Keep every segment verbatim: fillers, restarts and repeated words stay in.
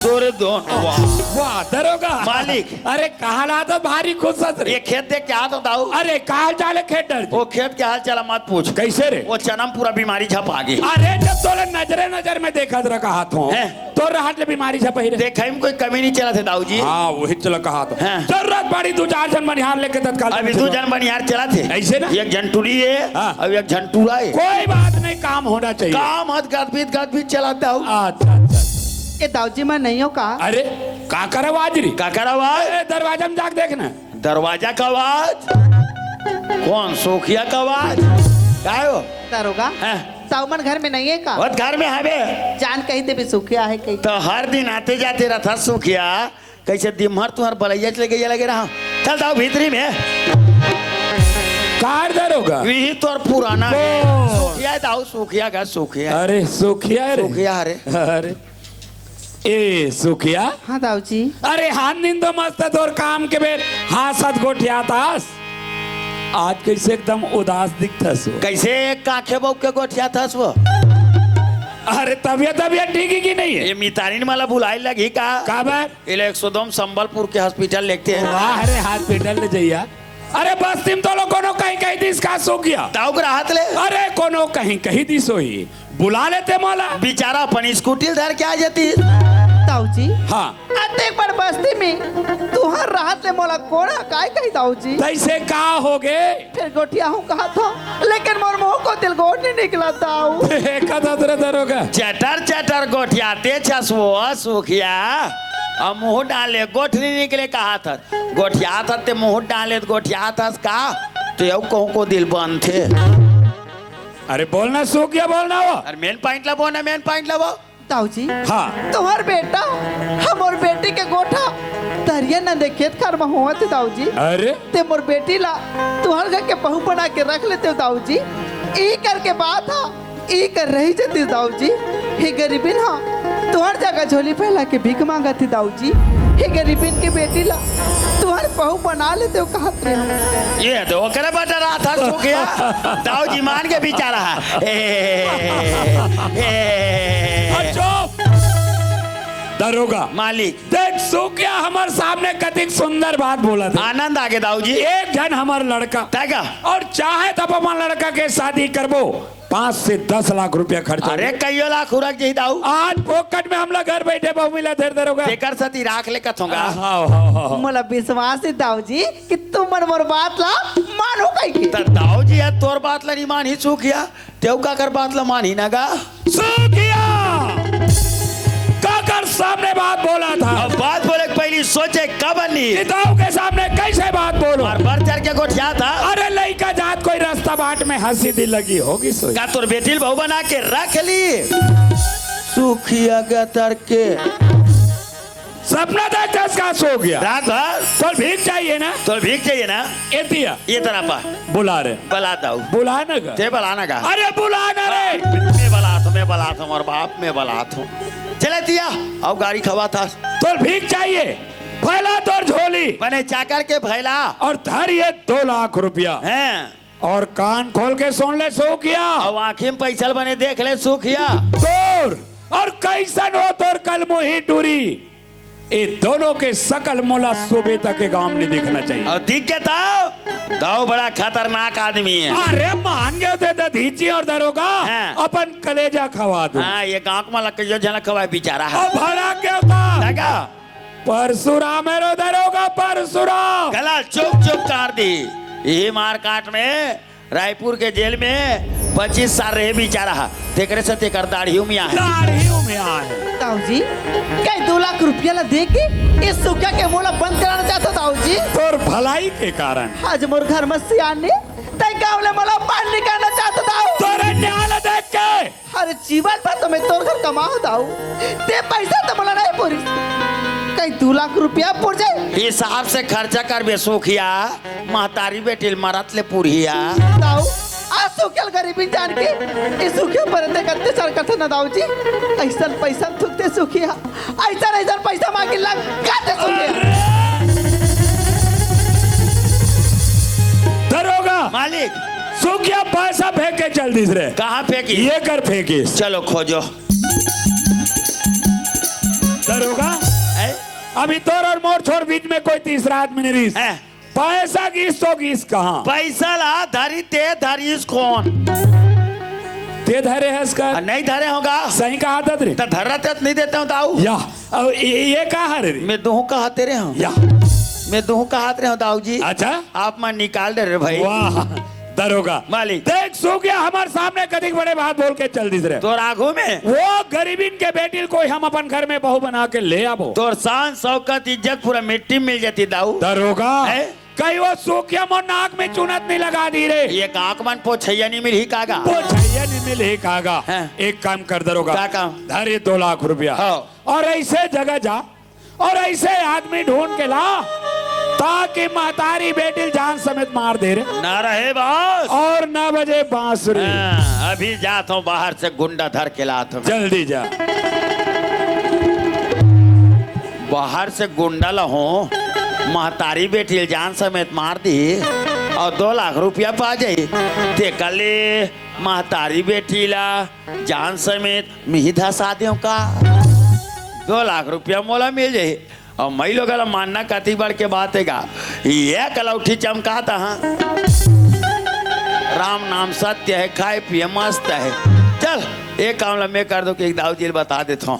तोरे दोन, वाह। वाह, दरोगा। मालिक। अरे, कहाँ ला तो भारी खुश हस रे? ये खेत देख के आ तो दाऊ। अरे, का हाल चाल है खेत डर? वो खेत के हाल चाल मत पूछ। कैसे रे? वो चना म पूरा बीमारी झपा गे। अरे, जब तोला नजरे नजर में देखत रहा कहा थो, हैं? तो रहत ले बीमारी झपही रे। देखई म कोई कमी नहीं चलत हे दाऊ जी। हाँ, वही चला कहा थो। हैं। जरूरत पड़ी दू चार झन बनिहार लेके तत्काल अभी चला। दू झन बनिहार चलत हे। ऐसे ना? एक झन टूरी हे, हाँ। अउ एक झन टूरा हे। कोई बात नहीं, काम होना चाहिए। काम हत गदबीत गदबीत चलत दाऊ। अच्छा, अच्छा। ए दाऊ जी, मैं नहीं हूँ का? अरे, काकर आवाज रे? काकर आवाज? ए, दरवाजा में जाके देख ना। दरवाजा का आवाज? कौन? सोखिया का आवाज? काय हो? दरोगा, हैं? दाऊ मन घर में नहीं है का? वो घर में हवे। जान कही देबे सोखिया है कही। तो हर दिन आते जाते रहत सोखिया, कैसे दिन भर तुहर बलैया चले गई लगे रहा। चल दाऊ भीतरी में। कार दरोगा? वही तोर पुराना है। ओ। सोखिया दाऊ, सोखिया का सोखिया। अरे, सोखिया रे। सोखिया रे। अरे। ए, सुखिया? हाँ, दाऊ जी। अरे, हान दिन तो मस्त तोर काम के बेर हाँसत गोठियात हस। आज कैसे एकदम उदास दिखथस वो? कैसे काखे बउक के गोठियात हस वो? अरे, तबियत, तबियत ठीक है कि नहीं है? ये मितानिन मला बुलाए लगी का? काबर? ये ले एक सौ दो संबलपुर के हॉस्पिटल लेके हैं। वाह रे, हॉस्पिटल ले जइया। अरे बस्ती में तो लोग कोनो कहीं कहीं दिस का सुखिया। दाऊ के रहत ले। अरे कोनो कहीं कहीं दिस होही। बुला लेते मोला। बेचारा अपन स्कूटी धर के आ जाती। दाऊ जी। हाँ। अतेक बड़ बस्ती में तुहर रहत ले मोला कोन ह काय कही दाऊ जी। तैसे का हो गे? फिर गोठिया हूँ कहा थो, लेकिन मोर मुंह को दिल गोठ नहीं निकला दाऊ। देखा था तेरे दरोगा। चटर चटर गोठियाते छस वो सुखिया। अब मुंह डाले गोठ नहीं निकले कहा था। गोठियात हस ते मुंह डाले त गोठियात हस का? तो यू कहूँ को दिल बनथे। अरे बोलना सुखिया, बोलना वो। अरे main point ला बोलना, main point ला वो। दाऊ जी। हाँ। तुम्हार बेटा, हमर बेटी के गोठा, तरिया न देखे खेत खार में होवत हे दाऊ जी। अरे। ते मोर बेटी ला, तुम्हार घर के बहू बना के रख लेते हो दाऊ जी। ई करके बात हा। ई कर रही जतिस दाऊ जी, हे गरीबिन हा, तुहर जगह झोली फैला के भीख मांगत हे दाऊ जी, हे गरीबिन के बेटी ला तुहर बहू बना लेते हो कहत रहे हो। ये तो ओकरे बदरा था सुखिया, दाऊ जी मान के बेचारा। ए, ए, ए। चुप। दरोगा। मालिक। देख सुखिया हमर सामने कतिक सुंदर बात बोलत हे। आनंद आगे दाऊ जी। एक झन हमर लड़का। तैं का? और चाहे तब अपन लड़का के शादी करबो। पाँच से दस लाख रुपया खर्च होगे। अरे, कइयो लाख उरक जही दाऊ। आज फोकट में हमला घर बैठे बहू मिला धर दरोगा। तेकर सती राख ले कथोंगा। हाँ, हाँ, हाँ। मोला विश्वास हे दाऊ जी कि तुमन मोर बात ला मानो कहिके। त दाऊ जी ह तोर बात ला नहीं मानही सुखिया, तेऊ काकर बात ला मानही ना गा। सुखिया! काकर सामने बात बोला था? अब बात बोले के पहली सोचे कब नहीं। पिताओं के सामने कैसे बात बोलो? और बढ़ चढ़ के गोठिया था। अरे लइका जात कोई रास्ता बाट में हंसी दी लगी होगी सोई। का तोर बेटी ल बहू बना के रख ली? सुखिया के तरके। सपना देखथस का सो गया? रात भर। तोल भीख चाहिए ना? तोल भीख चाहिए ना? ए दिया। ये तरह पा। बुला रे। बला दाऊ। बुला ना गा। ते बला ना गा। अरे बुला ना रे। मैं बलात हूँ, मैं बलात हूँ, और बाप मैं बलात हूँ। चले दिया, अब गाड़ी खवा था। तोल भीख चाहिए? फैला तोर झोली। बने चाकर के फैला। और धर ये दो लाख रुपया। हैं। और कान खोल के सुन ले सुखिया। अब आँखी में पैसा बने देख ले सुखिया। तोर और कैसन हो तोर कलमुही टूरी। ए दोनों के सकल मोला सुबह तक के गांव में दिखना चाहिए। और दिख गया तो दाऊ बड़ा खतरनाक आदमी है। अरे मान गए थे तो धीची और दरोगा हाँ। अपन कलेजा खवा दो। हाँ, ये गांव को मला कइयो झलक खवाए बेचारा है। अब भड़ा क्या था? देखा? परशुराम है रो दरोगा, परशुराम। गला चुप चुप कर दी। यही मारकाट में रायपुर के जेल में पच्चीस साल रहे बेचारा हा। तेकरे से तेकर दाढ़ी उमिया है। दाढ़ी उमिया है। दाऊ जी, कई दो लाख रुपया ला दे के इस सुखिया के मोला बंद कराना चाहता दाऊ जी। तोर भलाई के कारण। आज मोर घर में सियान ने तय गाँव ले मोला बाहर निकालना चाहता दाऊ। तोरे न्याय ला देख के। अरे जीवन भर तो मैं तोर घर कमाओ दाऊ, ते पैसा तो मोला नहीं पूरी, कहीं दो लाख रुपया पूर जाए। हिसाब से खर्चा कर बे सुखिया, महतारी बेटी ल मरत ले पुरहिया। दाऊ, आज सुखिया ल गरीबी जान के, इस सुखिया पर इतने अत्याचार करते ना दाऊ जी। ऐसा पैसा थुकते सुखिया, ऐसा ऐसा पैसा मांगे लग करते सुखिया। दरोगा, मालिक। सुखिया पैसा फेंक के चल दिस रे। कहाँ फेंकी? ये कर फेंकिस। चलो खोजो। दरोगा, हैं? अभी तोर और मोर छोर बीच में कोई तीसरा आदमी नहीं रहिस। हैं? पैसा गिस तो गिस कहाँ? पैसा ला धरी ते धरिस कोन? ते धरे हस का? आ, नहीं धरे हों गा। सही कहा था रे। त धरा ते नहीं देता हूँ दाऊ। या, अब ये, ये कहा रे? मैं दोहू कहा तेरे हूँ। या। मैं दोहू कहा तेरे हूँ दाऊ जी। अच्छा। आप मन निकाल दे रे भाई। वाह, दरोगा। मालिक। देख, सुखिया हमर सामने कतिक बड़े बात बोल के चल दिस रे। तोर आगू में। वो गरीबिन के बेटी ल कोई हम अपन घर में बहू बना के ले आबो। तोर शान शौकत इज्जत पूरा मिट्टी में मिल जाती दाऊ। दरोगा। हैं? कहीं वो सुखिया मोर नाक में चुनत नहीं लगा दी रे। ये आँख मन पोछैया नहीं मिलही का गा? पोछैया नहीं मिलही का गा? हैं? एक काम कर दरोगा। का काम? धर ये दो लाख रुपया। हाँ। और ऐसे जगह जा और ऐसे आदमी ढूंढ के ला, ताकि महतारी बेटी ल जान समेत मार दे रे। ना रहे बस। और ना बजे बांसुरी। हाँ, अभी जात हूँ, बाहर से गुंडा धर के लात हूँ। जल्दी जा। बाहर से गुंडा ला हूँ, महतारी बेटी ल जान समेत मार दी और दो लाख रुपया पा जाई। ते कले महतारी बेटी ला जान समेत मिही धसा देव का? दो लाख रुपया मोला मिल जाही। और मई लोग ला मानना कति बड़ के बात हे गा। ये कलौठी चमकात हा। राम नाम सत्य है, खाए पिए मस्त है। चल, एक काम ला मैं कर दो कि एक दाऊ जी ल बता देत हूँ।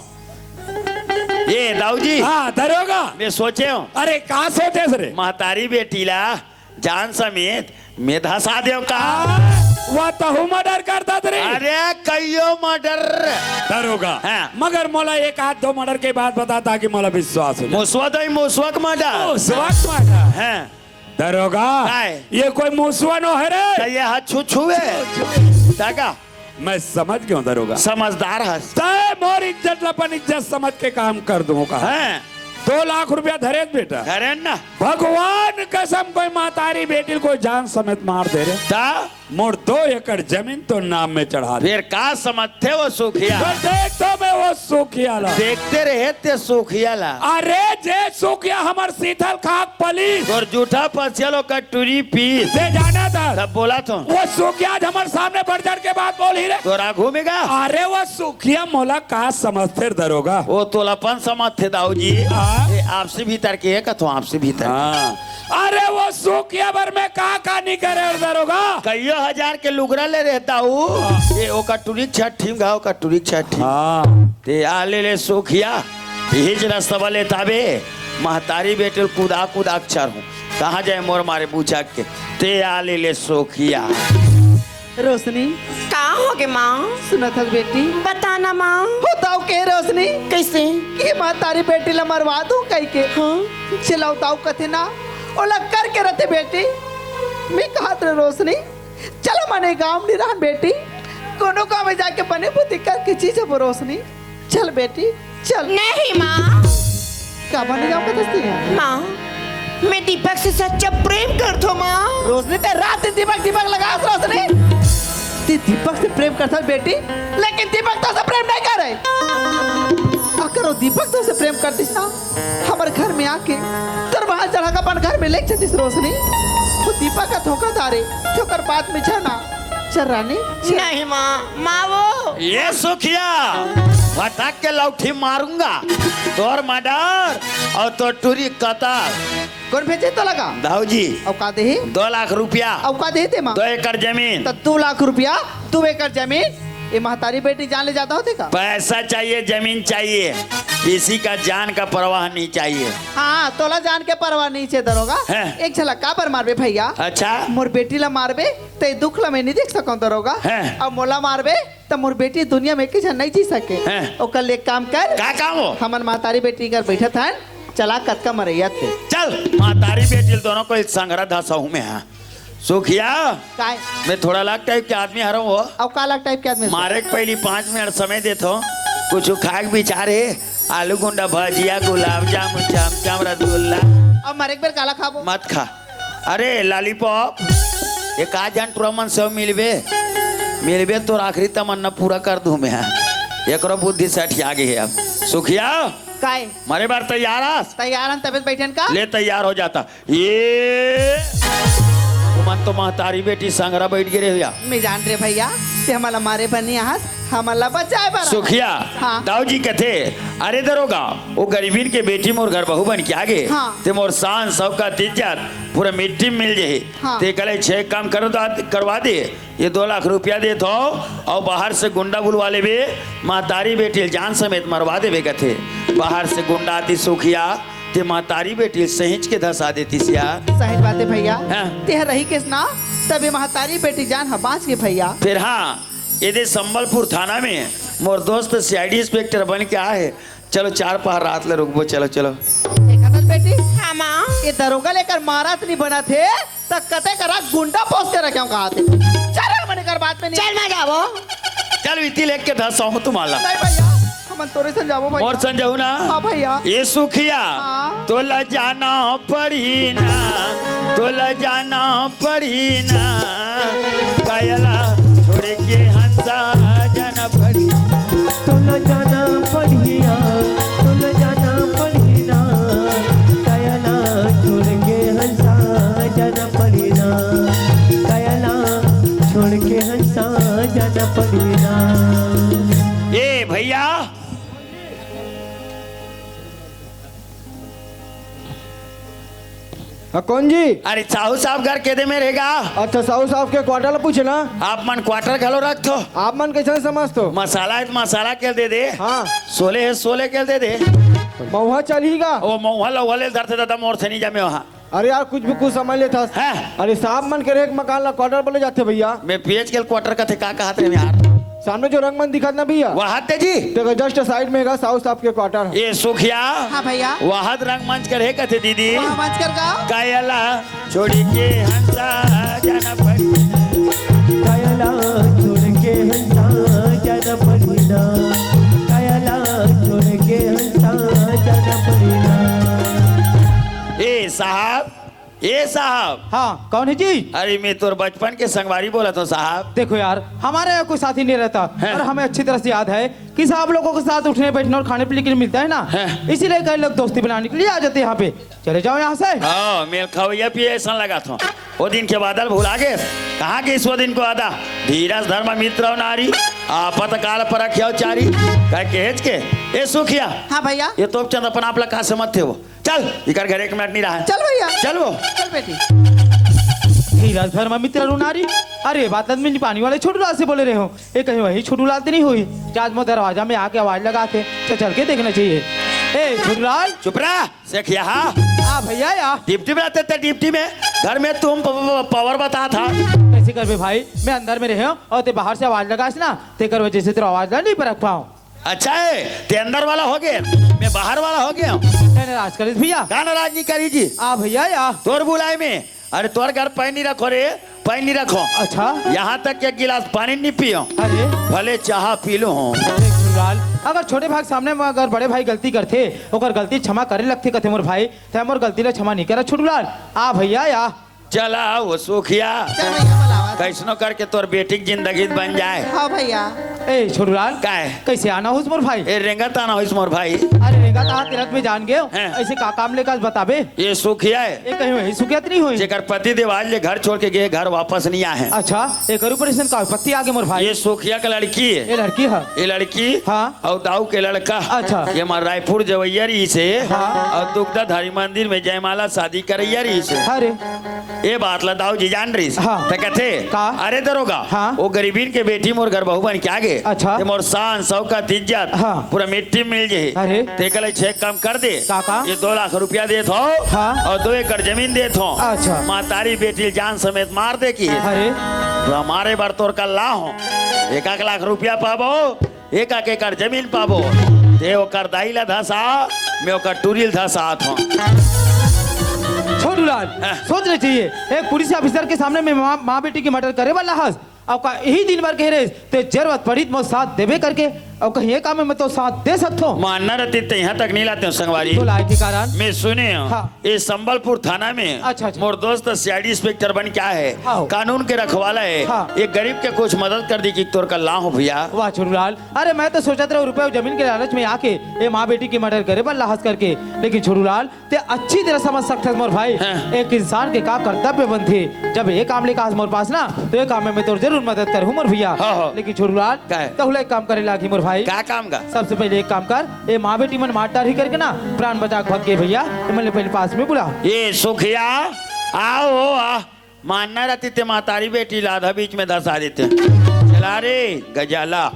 ये दाऊ जी। हाँ, दरोगा। मैं सोचे हूँ। अरे, का सोचे रे? महतारी बेटी ला जान समेत मैं धसा देव का? आ, वह तहु मर्डर करता रे। अरे कइयो मर्डर। दरोगा। हाँ। मगर मोला एक आध दो मर्डर के बात बता, ताकि मोला विश्वास हो जाए। मुसवा तो ही मुसवा के मर्डर। मुसवा के मर्डर। हाँ। दरोगा। काय? ये कोई मुसवा नो है रे। तो ये हाथ छू छुए। ताका। मैं समझ गया हूँ दरोगा। समझदार हस। तय मोर इज्जत ल अपन इज्जत समझ के काम कर दूँ का। हैं? दो लाख रुपया धरे बेटा। धरे ना। भगवान कसम कोई महतारी बेटी ल कोई जान समेत मार दे रे। ता? मोर दो एकड़ जमीन तो नाम में चढ़ा दे। फिर का समझते वो सुखिया? तो देख तो मैं वो सुखिया ला। देखते रहे ते सुखिया ला। अरे जे सुखिया हमर शीतल खाक पली। तोर जूठा पसियल ओकर टूरी पीस। ते जाना था। तब बोला तो। वो सुखिया आज हमर सामने बढ़ चढ़ के बात बोल ही रे। तोरा घूमेगा? अरे वो सुखिया मोला का समझते रे दरोगा? वो तोला अपन समझते दाऊ जी। हाँ। ये आपसे भीतर के है कथो आपसे भीतर। हाँ। अरे वो सुखिया बर में का का नहीं करे रे दरोगा? कइयो हजार के लुगरा ले रहता हूँ। हाँ। ये ओकर टूरी छठी घाव का टूरी छठी। हाँ। ते आ ले ले सुखिया। यही रस्तवा ले ताबे। महतारी बेटी ल कुदा कुदा के चरहूँ। कहाँ जाए मोर मारे बुचक के। ते आ ले ले सोखिया। रोशनी। का होगे माँ? सुनत हस बेटी? बता ना माँ। होताव के रोशनी? कइसे? कि महतारी बेटी ला मरवा दूँ कहिके। हाँ। चला होताव कथे ना, ओला करके रथे बेटी। मैं कहत रहे रोशनी, चल मने गाँव में रहन बेटी, कोनो गाँव में जाके बने बुद्धि करके जी जबो रोशनी। चल बेटी, चल। नहीं माँ। का बने जाओ कथस ते? माँ, मैं दीपक से सच्चा प्रेम करथो माँ। रोशनी ते रात दिन दीपक दीपक लगास रोशनी। ते दीपक से प्रेम करथस बेटी, लेकिन दीपक तोसे प्रेम नहीं करे। अगर वो दीपक तोसे प्रेम करतिस ना, हमर घर में आके तोर वहां चढ़ा के अपन घर में ले चलिस रोशनी। वो दीपक का धोखा दारे, ठोकर बात में झरना। चल रानी, चल। नहीं माँ, माँ वो। ये सुखिया, फटक के लौठी मारूंगा। तोर मर्डर और तोर टूरी कतल। कौन भेजे तो लगा? दाऊ जी। औकात है? दो लाख रुपया। औकात है ते माँ? दो एकड़ जमीन। तो दो लाख रुपया, दो एकड़ जमीन, ये महतारी बेटी जान ले जाता होते का? पैसा चाहिए, जमीन चाहिए, किसी का जान का परवाह नहीं चाहिए। हाँ, तोला जान के परवाह नहीं छे दरोगा। हैं। एक झलक का पर मारबे भैया? अच्छा। मोर बेटी ला मारबे, ते दुख ला मैं नहीं देख सकूं दरोगा। हैं। अब मोला मारबे, त मोर बेटी दुनिया में एक झन नहीं जी सके। हैं। ओकर ले एक काम कर। का काम हो? हमन महतारी बेटी कर बैठत हन, चला कतका मरैया ते। चल, महतारी बेटी दोनों को एक संगरा धसाऊ में है। सुखिया, काय? मैं थोड़ा अलग टाइप के आदमी हरव हो। अउ का अलग टाइप के आदमी? मारे के पहली पाँच मिनट समय देत हो, कुछ खाए के विचार है? आलू गुंडा, भजिया, गुलाब जामुन, चमचम, रसगुल्ला। अब मरे के बेर काला खाबो? मत खा। अरे लॉलीपॉप, एक आध झन टुरा मन से मिलबे, मिलबे तो आखिरी तमन्ना पूरा कर दूं मैं। एकरो बुद्धि सठिया गई है अब। सुखिया, काय? मरे बार तैयार आस? तैयार हन, तबे त बैठन का? ले तैयार हो जाता। ये मन तो महतारी बेटी संगरा बैठ गे रे भैया। मैं जान रे भैया, ते हमला मारे बर नहीं आहस, हमला बचाए बर। सुखिया, हाँ। दाऊ जी कथे, "अरे दरोगा, वो गरीबीन के बेटी मोर घर बहू बन के आगे, हाँ। ते मोर शान, शौकत, इज्जत पूरा मिट्टी में मिल जाही। हाँ। ते कले छे काम कर दा-, करवा दे, ये दो लाख रुपया देत हो, अउ बाहर से गुंडा बुलवा लेबे, महतारी बेटी ल जान समेत मरवा देबे," कथे। बाहर से गुंडा आतिस सुखिया, ते महतारी बेटी ल सहेज के धसा देतिस यार। सही बात हे भैया। हाँ। तेह रहितेस ना, तभे महतारी बेटी जान ह बाँच गे भैया। फेर हाँ, एदे संबलपुर थाना में मोर दोस्त C I D inspector बन के आए हे। चलो चार पहर रात ले रुकबो, चलो, चलो। देखत हस बेटी? हाँ, माँ। ये दरोगा ल एकर मारत नहीं बनत हे, त कते करा गुंडा पोस के रखे हँव कहाथे। चल रे, मन एकर बात में नहीं। चल, मैं जाबो। चल, इति लेके धसहूँ तुम्हला। नहीं भैया, हमन तोरे संग जाबो भैया। मोर संग जाहू ना? हाँ भैया। ए सुखिया, हाँ। तोला जाना पड़ही ना, तोला जाना पड़ही ना, काया ला छोड़ के हंसा जाना पड़ही। तोला जाना पड़ही ना, तोला जाना पड़ही ना, काया ला छोड़ के हंसा जाना पड़ही ना, काया ला छोड़ के हंसा जाना पड़ही ना। ए भैया, हाँ, कौन जी? अरे, साहू साहब घर के दे में रहेगा। अच्छा, साहू साहब के quarter ला पूछे ना। आप मन quarter घलो रखथो। आप मन कइसन समझथो? मसाला हे त मसाला के दे दे। हाँ। सोले हे, सोले के दे दे। महुआ चलही का? ओ महुआ ला वाले धरथे दादा, मोर से नहीं जमे वहाँ। अरे यार, कुछ भी कुछ समझ लेथस। हैं? अरे, साहब मन के रहे एक मकान ला quarter बोले जाथे भैया। मैं PH के quarter कथे, का कहत रहे यार? सामने जो रंगमंच दिखत ना भैया, वहाद ते जी। तेकर just side में हेगा साहू साहब के quarter। ए सुखिया। हाँ भैया। वहाद रंगमंच कर हे कथे दीदी। वहाँ मंच कर का? काया ला छोड़ के हंसा जाना पड़ी। काया ला छोड़ के हंसा जाना पड़ी ना। काया ला छोड़ के हंसा जाना पड़ी ना। ए साहब, ए साहब। हाँ, कौन हे जी? अरे, मैं तोर बचपन के संगवारी बोलत हँव साहब। देखो यार, हमारे यहाँ कोई साथी नहीं रहता हैं। और हमें अच्छी तरह से याद है कि साहब लोगों के साथ उठने बैठने और खाने पीने के लिए मिलता है ना, हैं। इसीलिए कई लोग दोस्ती बनाने के लिए आ जाते हैं यहाँ पे। चले जाओ यहाँ से। हाँ, मेल खवैया पिए अइसन लगाथो। ओ दिन के बादल भुला गे। कहाँ गिस ओ दिन के वादा? धीरज धर्म मित्र अउ नारी, आपत काल परखिया चारी। कह के हेच के, ए सुखिया। हाँ भैया। ये तोप चंद अपन आप ला का समझथे वो? चल, इकर घर एक मिनट नहीं रहा है। चल भैया। चल वो। चल बेटी। धीरज धर्म मित्र अउ नारी। अरे, बात आदमी पानी वाले छोटू लाल से बोले रहे हो। ये कहीं वही छोटू लाल तो नहीं हुई? कि आज मोर दरवाजा में आके आवाज लगाथे। चल, चल के देखना चाहिए। ए, छोटू लाल। चुप रहा, सेखिया। हाँ भैया या। ड्यूटी में रहते थे, ड्यूटी में। घर में तुम प-, प-, power बता था। कैसे करबे भाई? मैं अंदर में रहे हूँ और ते बाहर से आवाज लगास ना, तेकर वजह से तेरा आवाज ला नहीं परख पाऊँ। अच्छा है, ते अंदर वाला हो गया, मैं बाहर वाला हो गया हूँ। नहीं, नाराज करिस भैया। का नाराज नहीं करी जी? आ भैया या। तोर बुलाए में, अरे तोर घर पानी नहीं रखो रे, पानी नहीं रखो। अच्छा। यहाँ तक एक गिलास पानी नहीं पियो। अरे। भले चाह पी लो हो। अरे छोटूलाल, अगर छोटे भाई के सामने में अगर बड़े भाई गलती करथे, ओकर गलती क्षमा करे लगथे कथे मोर भाई, ते मोर गलती ला क्षमा नहीं करा छोटूलाल। आ भैया या। चला वो सुखिया। चल भैया, बुलावा। कैसनो करके तोर बेटी के जिंदगी बन जाए। हाँ भैया। ए, छोटूलाल। का है? कैसे आना होइस मोर भाई? ए, रेंगत आना होइस मोर भाई। अरे, रेंगत आहा तेला त मैं जान गेव। हैं। ऐसे का काम लेकर बताबे? ये सुखिया है। ये कहीं वही सुखिया तो नहीं हुई? जेकर पति देव आज ले घर छोड़ के गए, घर वापस नहीं आए हैं। अच्छा, एकर ऊपर अइसन का विपत्ति आ गे मोर भाई? ये सुखिया के लड़की है। ये लड़की है? ये लड़की हाँ। और दाऊ के लड़का। अच्छा। ये हमार रायपुर जवैया रहिसे। हाँ। और दुग्धाधारी मंदिर में जयमाला शादी करैया रहिसे। अरे। ये बात ला दाऊ जी जान रहिस। हाँ। त कथे, का? "अरे दरोगा, हाँ। वो गरीबीन के बेटी मोर घर बहू बन के आगे। अच्छा। ते मोर शान, शौकत, इज्जत हाँ। पूरा मिट्टी में मिल जाही। अरे। ते कले छे काम कर दे। का, का? ये दो लाख रुपया देत हो हाँ। और दो एकड़ जमीन देत हो। अच्छा। महतारी बेटी जान समेत मार दे की। अरे। तो हमारे बर तोर कल्ला हो। एक एक लाख रुपया पाबो।" एक एक एकड़ जमीन पाबो, ते ओकर दाई ला धसा, मैं ओकर टूरी ला धसात हूँ। छोटूलाल, हाँ। सोचना चाहिए, एक पुलिस officer के सामने में माँ, माँ बेटी के murder करे वाला हस, अब का यही दिन भर कह रहे, ते जरूरत पड़ी त मोर साथ देबे करके, अउ कहीं ये काम में मैं तो साथ दे सकथों। मानना रहती त इहाँ तक नहीं लाते हो संगवारी। तो लाए के कारण? मैं सुने हूँ, हाँ। ये संबलपुर थाना में अच्छा, अच्छा। मोर दोस्त सीआईडी इंस्पेक्टर बन के आए हे। हाँ। कानून के रखवाला हे। हाँ। एक गरीब के कुछ मदद कर दी कि तोर कल्याण हो भैया। वाह छोटूलाल, अरे मैं तो सोचत रहे रुपये अउ जमीन के लालच में आके ये माँ बेटी के मर्डर करे बर लाहस करके, लेकिन छोटूलाल ते अच्छी तरह समझ सकथस मोर भाई। हाँ। एक इंसान के का कर्तव्य बनथे। जब ये काम लेके आस मोर पास ना, तो ये काम में मैं तोर जरूर मदद करहूँ मोर भैया। हाँ, हाँ। लेकिन छोटूलाल, का हे? तहुला एक काम करे लागही मोर भाई। का काम का? सबसे पहले एक काम कर, ये माँ बेटी मन मार डारही करके ना, प्राण बचा के भग गे भैया, ये मन ले पहले पास में बुला। ये सुखिया, आओ, आ। मानना रहती ते महतारी बेटी ला आधा बीच में धसा देते। चला रे गजाला।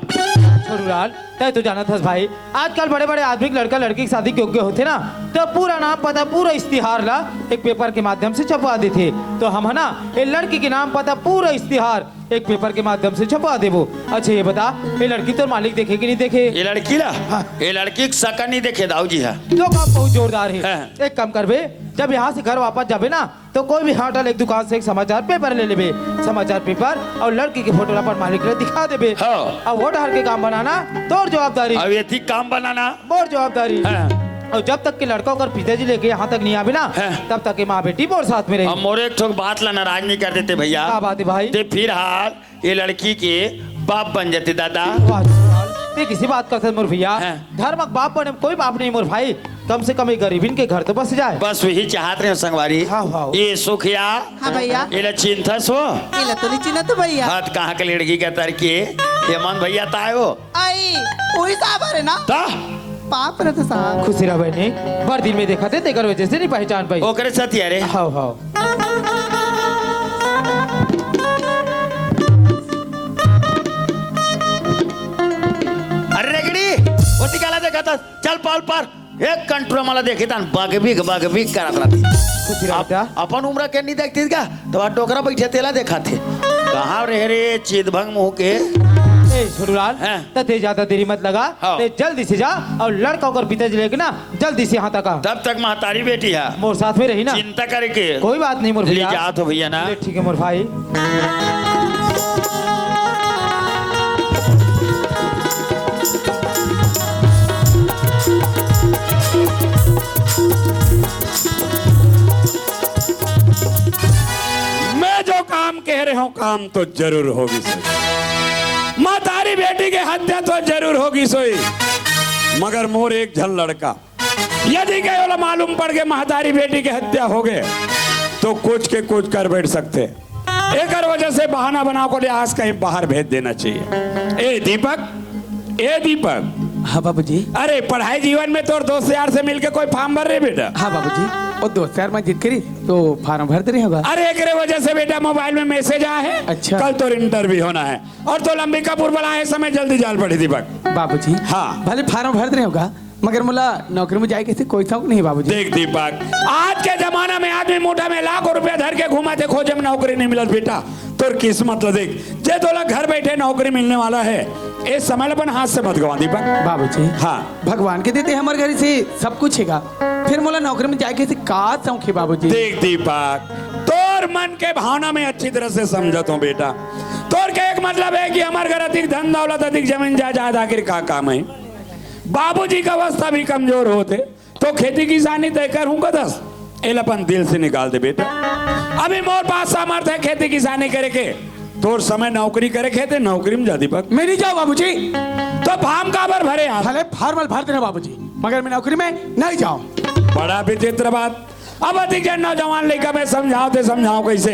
छोटूलाल, तय तो जानत हस भाई, आजकल बड़े-बड़े आदमी के लड़का लड़की के शादी के योग्य होथे ना, तो पूरा नाम पता, पूरा इश्तिहार ला एक पेपर के माध्यम से छपवा देथे। तो हम है ना, ये लड़की के नाम पता, पूरा इश्तिहार एक पेपर के माध्यम से छपवा देबो। अच्छा ये बता, ये लड़की तोर मालिक देखे कि नहीं देखे? ये लड़की ला? हाँ। ये लड़की के सकल नहीं देखे दाऊ जी हा। तो काम बहुत जोरदार हे। हाँ। एक काम करबे, जब यहाँ से घर वापस जाबे ना, तो कोई भी होटल एक दुकान से एक समाचार पेपर ले लेबे, समाचार पेपर अउ लड़की के फोटो ला अपन मालिक ला दिखा देबे। हाँ। अब वो डहर के काम बनाना तोर जवाबदारी। अब ये थी काम बनाना। मोर जवाबदारी। हाँ। अउ जब तक के लड़का ओकर पिताजी लेके यहाँ तक नहीं आबे ना, हाँ। तब तक ये माँ बेटी मोर साथ में रही। अब मोर एक ठोक बात ला नाराज नहीं कर देते भैया। का बात हे भाई? ते फिलहाल ये लड़की के बाप बन जाते दादा। वाह, ये किसी बात करथस मोर भैया? हाँ। धर्म के बाप बने कोई बाप नहीं मोर भाई, कम से कम ये गरीबिन के घर तो बस जाए। बस वही चाहत रहे संगवारी। हाँ, हाँ। ये सुखिया, हाँ भैया। ये ला चिंता सो। ये ला तो नहीं चिन्हत भैया। हाथ कहाँ के लड़की के तर के, ये मन भैया ताए हो। आई, वही साहब हरे ना? ता? बाप रे तो साहब। खुशी रह बहनी, बड़ दिन में देखा थे, तेकर वजह से नहीं पहचान पाई। ओकरे साथी हरे। हाव, हाव। अरे रेगड़ी, ओती काला देखा था, चल पाल पार। एक कंट्रो मला देखी तान, बगबिग, बगबिग करत रहती। खुशी रह अब बेटा। अपन उम्र के नहीं देखती का? तो वहाँ डोकरा बैठे तेला देखा थे। कहाँ रहे रे चिदभंग मुँह के? ए, छोटूलाल, हाँ। त ते ज्यादा देरी मत लगा। हाँ। ते जल्दी से जा अउ लड़का ओकर पिताजी लेके ना जल्दी से यहाँ तक आ। तब तक महतारी बेटी है। मोर साथ में रही ना। चिंता करे के। कोई बात नहीं मोर ले भैया। जा तो भैया ना। ले ठीक है मोर भाई। मैं जो काम कह रहे हूँ, काम तो जरूर होगी सोई। महतारी बेटी के हत्या तो जरूर होगी सोई, मगर मोर एक झन लड़का, यदि कहीं ओला मालूम पड़ गए महतारी बेटी के हत्या हो गए, तो कुछ के कुछ कर बैठ सकते। एकर वजह से बहाना बना को ले आज कहीं बाहर भेज देना चाहिए। ए दीपक, ए दीपक। हाँ बाबूजी। अरे पढ़ाई जीवन में तोर दोस्त यार से मिलके कोई फॉर्म भर रहे बेटा? हाँ बाबूजी, वो दोस्त यार मैं जिद करी तो फॉर्म भर दे रहे होगा। अरे एकरे वजह से बेटा मोबाइल में मैसेज आया है। अच्छा। कल तोर इंटरव्यू होना है और तो लंबिकापुर वाला है समय जल्दी जाल पड़ी दीपक। बाबूजी। हाँ। भले फॉर्म भर दे रहे होगा मगर मोला नौकरी में जाए के से कोई शौक नहीं बाबूजी। देख दीपक, आज के जमाना में आदमी मोटा में लाखों रुपया धर के घूमा थे खोजे में नौकरी नहीं मिलत बेटा। तोर किस्मत ला देख, जे तोला घर बैठे नौकरी मिलने वाला है, ए समय ला अपन हाथ से मत गवा दीपक। बाबूजी। हाँ। भगवान के देते हमर घर से सब कुछ हैगा, फिर मोला नौकरी में जाए के से का शौक है बाबूजी? देख दीपक, तोर मन के भावना में अच्छी तरह से समझत हूँ बेटा। तोर के एक मतलब है कि हमर घर अधिक धन दौलत अधिक जमीन जायदाद आखिर का काम है? बाबूजी का अवस्था भी कमजोर होते तो खेती किसानी तय करहूं कथस, एला अपन दिल से निकाल दे बेटा। अभी मोर पास सामर्थ्य है खेती किसानी करे के, तोर समय नौकरी करे के, ते नौकरी में जा दीपक। मैं नहीं जाऊं बाबूजी। तो फार्म काबर भरे यार? भले फार्म भर देना बाबूजी, मगर मैं नौकरी में नहीं जाऊं। बड़ा विचित्र बात। अब अधिक जन नौजवान लइका में समझाओ ते समझाओ कैसे?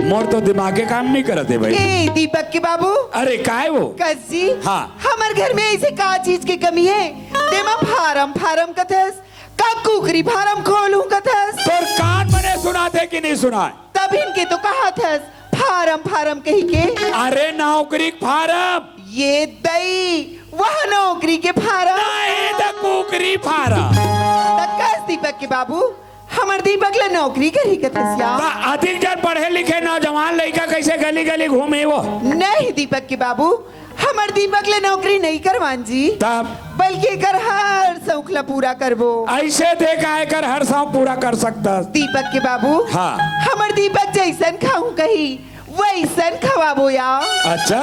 मोर तो दिमाग के काम नहीं करते भाई। ए दीपक के बाबू। अरे काय वो? कस जी। हाँ। हमर घर में ऐसे का चीज की कमी है? तेमा फार्म फार्म कथस, का कुकरी फार्म खोलूं कथस? तोर कान मने सुनाथे कि नहीं सुनाय? तब इनके तो कहा थस फार्म फार्म कही के। अरे नौकरी फार्म। ये दई, वह नौकरी के फार्म। नहीं त कुकरी फार्म। त कस दीपक के बाबू, हमर दीपक ले नौकरी करही कथस या? त अधिक जन पढ़े लिखे नौजवान लइका कैसे गली गली घूमे वो? नहीं दीपक के बाबू, हमर दीपक ले नौकरी नहीं करवान जी। तब? बल्कि एकर हर शौक ला पूरा करबो। ऐसे देखा एकर हर शौक पूरा कर सकता। दीपक के बाबू, हाँ। हमर दीपक जैसन खाऊं कही, वैसन खवाबो या। अच्छा?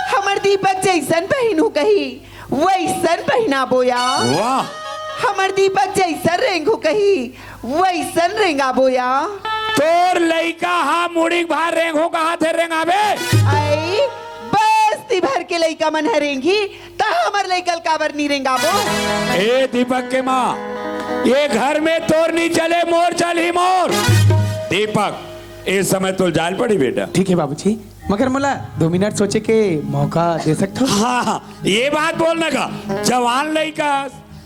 हमर दीपक जैसन पहिनू कही, वैसन पहिनाबो या। वाह। हमर दीपक जैसन रेंगहू कही, वैसन रेंगाबो या। तोर लइका हा मुड़ी के भार रेंगहू कहाथे, रेंगाबे? आई, बस्ती भर के लइका मन ह रेंगही, त हमर लइका ल काबर नी रेंगाबो? ए दीपक के माँ, ये घर में तोर नी चले, मोर चलही मोर। दीपक, ए समय तोल जाय ल पड़ी बेटा। ठीक है बाबूजी, मगर मोला दो मिनट सोचे के मौका दे सकथो? हाँ, हाँ, ये बात बोलने का, जवान लइका,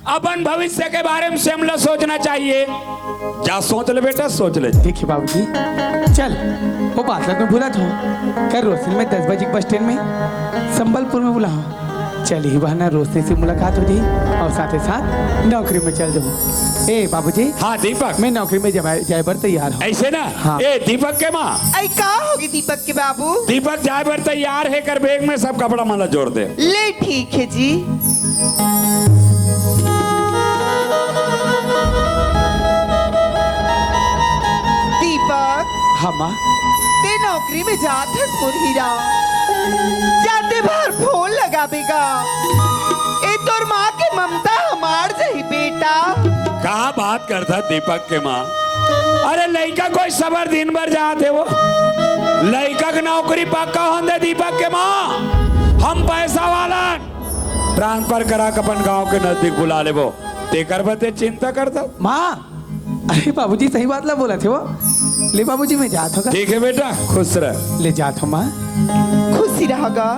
अपन भविष्य के बारे में सेमला सोचना चाहिए। जा सोच ले बेटा, सोच ले। ठीक है बाबूजी, चल, वो बात ला तो भूला था। कल रोशनी में दस बजे के बस स्टैंड में संबलपुर में बुला। चल ही बहाना रोशनी से मुलाकात हो जाही और साथ ही साथ नौकरी में चल जाऊँ। ए बाबूजी, हाँ दीपक, मैं नौकरी में जमा- जाए बर तैयार हूँ। ऐसे ना? हाँ। ए दीपक के माँ, आई का होगे दीपक के बाबू? दीपक जाए बर तैयार हे, कर बैग में सब कपड़ा मन ला जोर दे। ले ठीक है जी। दीपक, हाँ माँ। ते नौकरी में जात हस मोर हीरा, जाते बार फोन लगाबे गा। ए तोर माँ के ममता ह मार जाही बेटा। का बात करथा दीपक के माँ? अरे लइका कोई सबर दिन भर जात हे वो, लइका के नौकरी पक्का होन दे दीपक के माँ। हम पैसा वाला ट्रांसफर करा के अपन गांव के नजदीक बुला लेबो, तेकर बर ते चिंता करथा। माँ, अरे बाबूजी सही बात ला बोलथे वो। ले बाबूजी, मैं जात हूँ। ठीक है बेटा, खुश रह। ले जात हूँ माँ। खुशी रह गा।